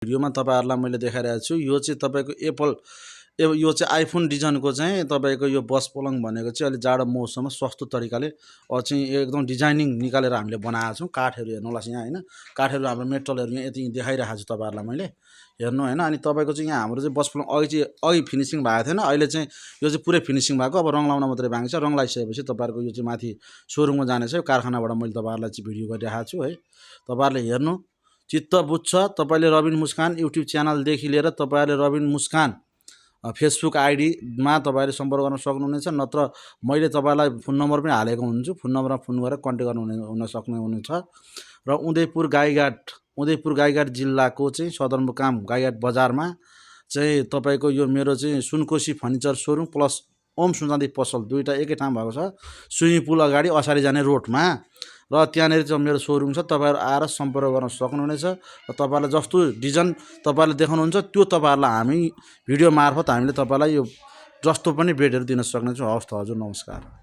भिडियोमा तपाईहरुलाई मैले देखाइरहेको छु। यो चाहिँ तपाईको यो चाहिँ आइफोन डिजाइनको चाहिँ तपाईको यो बस पलङ भनेको चाहिँ अहिले जाडो मौसममा सस्तो तरिकाले चाहिँ एकदम डिजाइनिङ निकालेर हामीले बनाएको छौँ। काठहरु हेर्नु होला यहाँ हैन, काठहरु हाम्रो मेटलहरु यहाँ यति देखाइरहेको छु तपाईहरुलाई मैले, हेर्नु हैन। अनि तपाईको चाहिँ यहाँ हाम्रो चाहिँ बस पलङ अघि फिनिसिङ भएको थिएन, अहिले चाहिँ यो चाहिँ पुरै फिनिसिङ भएको, अब रङ लाउन मात्रै बाँकी छ। रङ लगाइसकेपछि तपाईहरुको यो चाहिँ माथि सोरुममा जानेछ। यो कारखानाबाट मैले तपाईहरुलाई चाहिँ भिडियो गरिरहेको छु है। तपाईहरुले हेर्नु, चित्त बुझ्छ। तपाईले रबिन मुस्कान युट्युब च्यानलदेखि लिएर तपाईहरुले रबिन मुस्कान फेसबुक आइडीमा तपाईहरुले सम्पर्क गर्न सक्नुहुनेछ। नत्र मैले तपाईहरुलाई फोन नम्बर पनि हालेको हुन्छु, फोन नम्बरमा फोन गरेर कन्ट्याक्ट हुन सक्नुहुनेछ। र उदयपुर गाईघाट जिल्लाको चाहिँ सदरमुकाम गाईघाट बजारमा चाहिँ तपाईको यो मेरो चाहिँ Sunkoshi furniture showroom plus Om सुनचाँदी पसल दुईटा एकै ठाउँ भएको छ। स्विमिङ पुल अगाडि असारी जाने रोडमा, र त्यहाँनेर चाहिँ मेरो सोरुम छ। तपाईहरु आएर सम्पर्क गर्न सक्नुहुनेछ। र तपाईहरुलाई जस्तो डिजाइन तपाईहरुले देखाउनुहुन्छ त्यो तपाईहरुलाई हामी भिडियो मार्फत हामीले तपाईहरुलाई यो जस्तो पनि बेडहरु दिन सक्नेछौँ। हवस् त हजुर, नमस्कार।